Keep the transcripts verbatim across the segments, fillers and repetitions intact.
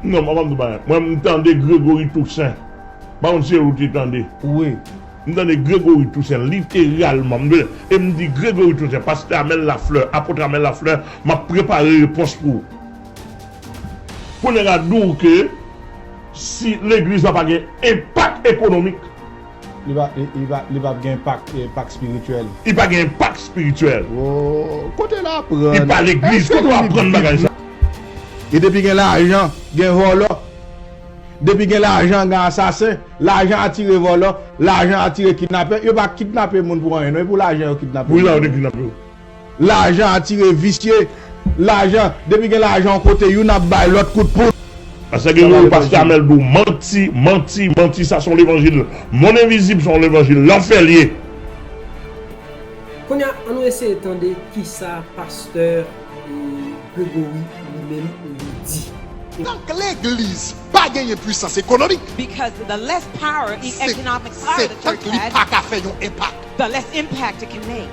Non, mwen pa m di bagay. Mwen, m tande Gregory Toussaint. M pa konn si ou te tande. Wi. M tande Gregory Toussaint, literalman. M, e m di Gregory Toussaint, pastè Amel Lafleur, apot Amel Lafleur, m ap prepare repons pou ou. Kounye a di w ke si legliz la pa gen enpak ekonomik, li pa, li, li pa, li p ap gen enpak, enpak espirityèl. Li pa gen enpak espirityèl. Oh, kote l aprann? Li pa legliz, kote w aprann bagay sa? E depi gen lajan, gen vòlò. Depi gen lajan, gen asasen. Lajan atire vòlò. Lajan atire kidnapè. Yo pa kidnape moun pou anyen, non. E pou lajan yo kidnape moun. Pou lajan yo te kidnape yo. Lajan atire visye. Lajan, depi gen lajan yon kote, youn ap bay lòt kout poud. Pastè Gregory, pastè Amel di w manti, manti, manti, sa se yon levanjil. Monn envizib se yon levanjil lanfè l ye. Kounye a, ann nou eseye tande kisa pastè, e, Gregory li menm li di. Tank legliz pa genyen pwisans ekonomik, Because the less power e- se economic power se the tank church li has, pa ka fè yon enpak. The less impact it can make.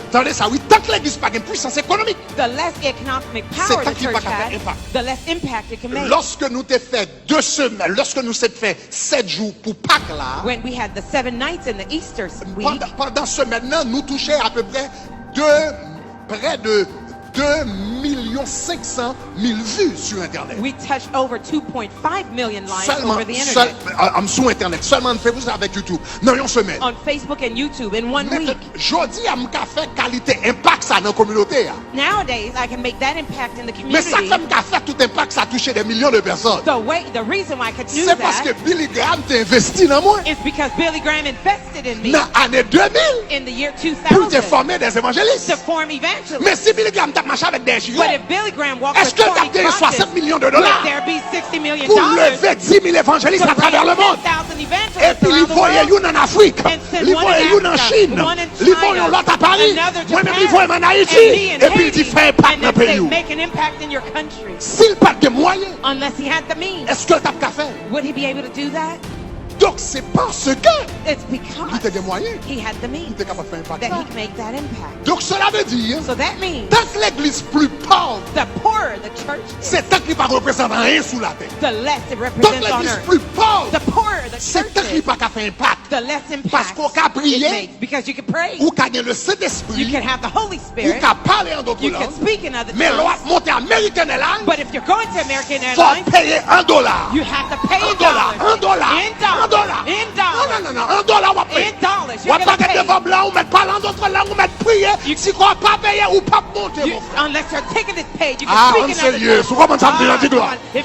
Tande sa wi, tank legliz pa gen pwisans ekonomik, The less economic se power the tank li pa church ka fè has, enpak. The less impact it can make. Lòske nou te fè de semèn, lòske nou se te fè sèt jou pou Pak la, When we had the seven nights in the Easter s- week, pandan, pandan semèn nan, nou touche apeprè de, près de deux millions cinq cent mille vues sur Internet. We touched over two point five million lives over the internet. Sèlman, sèl, a, a, sou Entènèt. Sèlman, nou fè sa avèk YouTube. Nan yon semèn. On Facebook and YouTube in one week. Jodi a, m ka fè kalite enpak sa nan kominote a. Nowadays, I can make that impact in the community. Men sa k fè m ka fè tout enpak sa touche des millions de personnes, The way, the reason why I could do that, se paske Billy Graham te envesti nan mwen. Is because Billy Graham invested in me. Nan ane de mil, in the year two thousand, pou l te fòme des évangélistes. To form evangelists. Men si Billy Graham t ap mache avèk dèyè chirè, But if Billy Graham walked with corny crutches, èske l t ap genyen swasant milyon de dola, would there be sixty million dollars pou leve dis mil evanjelis atravè lemonn? Epi li voye youn ann Afrik, li voye youn an Chin, li voye yon lòt a Paris, mwen menm li voye m ann Ayiti, epi li di fè enpak nan peyi w. Si l pa t gen mwayen, èske l t ap ka fè l? Would he be able to do that? Donk, se paske li te gen mwayen, li te kapab fè enpak sa. Donk, cela veut dire, tank legliz pli pòv, se tank li pa reprezante anyen sou latè. Tank legliz pli pòv, se tank li pa ka fè enpak. Paske w ka priye, ou ka gen le Sentespri, ou ka pale an dòt lang, men lè w ap monte American Airlines, fò w peye an dola. An dola, an dola, an dola. Non, non, non, non, an dola w ap peye. W ap pale devan blan, ou mèt pale an dòt lang, ou mèt priye. Si kò w pa peye, ou p ap monte, mon frè. Ah, ann serye, si w konprann sa m di la, di glwa. Ou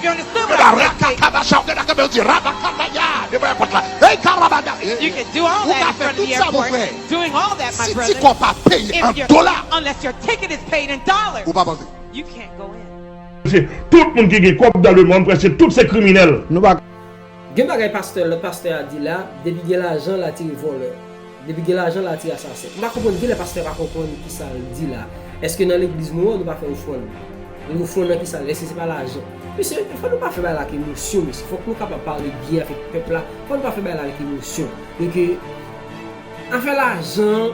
ka fè tout sa, mon frè. Si ti kò pa peye an dola, ou pa panse. Tout moun ki gen kòb dans le monde, prèske tout se kriminèl. Nou pa Gen bagay pastè, lòt pastè a di la, depi gen lajan, l atire vòlè. Depi gen lajan, l atire asasen. M pa konprann, genlè pastè pa konprann kisa l di la. Èske nan legliz nou an, nou pa fè ofrann? Ofrann nan kisa l ye? Èske se pa lajan? Mesye, fò nou pa fè bagay la ak emosyon, mesye. Fòk nou kapab pale byen avèk pèp la. Fò nou pa fè bagay la avèk emosyon. Donk, afè lajan,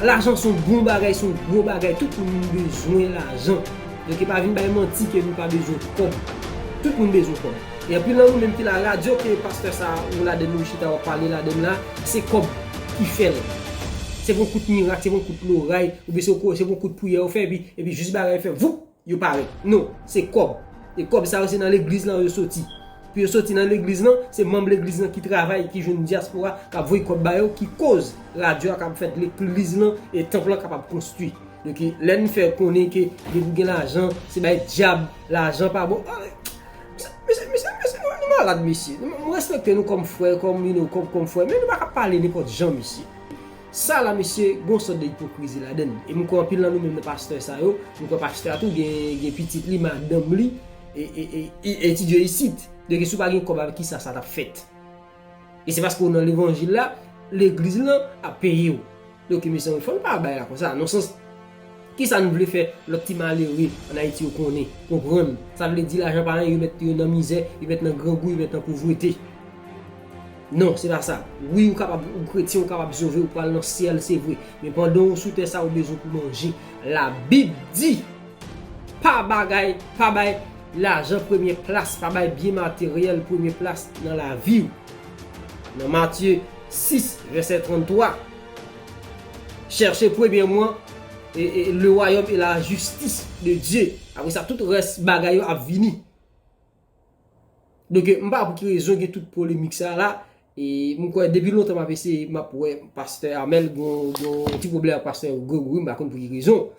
lajan se yon bon bagay, se yon gwo bagay. Tout moun bezwen lajan. Donk, pa vin bay manti ke nou pa bezwen kòb. Tout moun bezwen kòb. E anpil nan nou menm ki la radyo ke pastè sa ou ladann ou chita w ap pale ladann la, se kòb ki fè l. Se pa yon kout mirak, se pa yon kout loray, oubyen se, se pa yon kout priyè yo fè, epi, epi jis bagay fè, voup, yo parèt. Non, se kòb. E kòb sa yo se nan legliz lan yo soti. Pou yo soti nan legliz lan, se manm legliz lan ki travay, ki jwenn dyaspora, k ap voye kòb ba yo, ki koz radyo a k ap fèt, legliz lan e tanp lan kapab konstwi. Donk, lè n fè konnen ke depi w gen lajan, se bay dyab, lajan pa bon. Ah, mesye, mesye, mesye, mesye, nou, nou malad, mesye. Nou, mwen respekte nou kòm frè, kòm, you know, kòm, kòm frè, men nou pa ka pale nenpòt jan, mesye. Sa la, mesye, gon sòt de ipokrizi ladann. E m kwè anpil nan nou menm nan pastè sa yo, m kwè pastè a tou gen, gen pitit li, madanm li, e, e, e, e etidye isit. Donk, si w pa gen kòb, avèk kisa sa t ap fèt? E se paske w nan levanjil la, legliz lan ap peye w. Donk, mezanmi, fò n pa bay la konsa. Nan sans, kisa n vle fè lòt ti malere ann Ayiti yo konnen, konprann? Sa vle di lajan pa anyen, yo mèt yo nan mizè, yo mèt nan grangou, yo mèt nan povrete. Non, se pa sa. Wi, ou kapab, ou kretyen, ou kapab sove, ou pral nan syèl, se vre. Men pandan ou sou tè sa, ou bezwen pou manje. Labib di, pa bagay, pa bay, lajan premye plas, pa bay byen materyèl premye plas nan lavi w. Nan Matye sis, vèsè tranntwa, chèche premyèman e, e, le royaume et la justice de Dieu. Apre sa, tout rès bagay yo ap vini. Donk, m pa pou ki rezon gen tout polemik sa la. E m kwè depi lontan m ap eseye, m ap wè pastè Amèl gon, gon ti pwoblèm ak pastè Gregory, m pa konn pou ki rezon.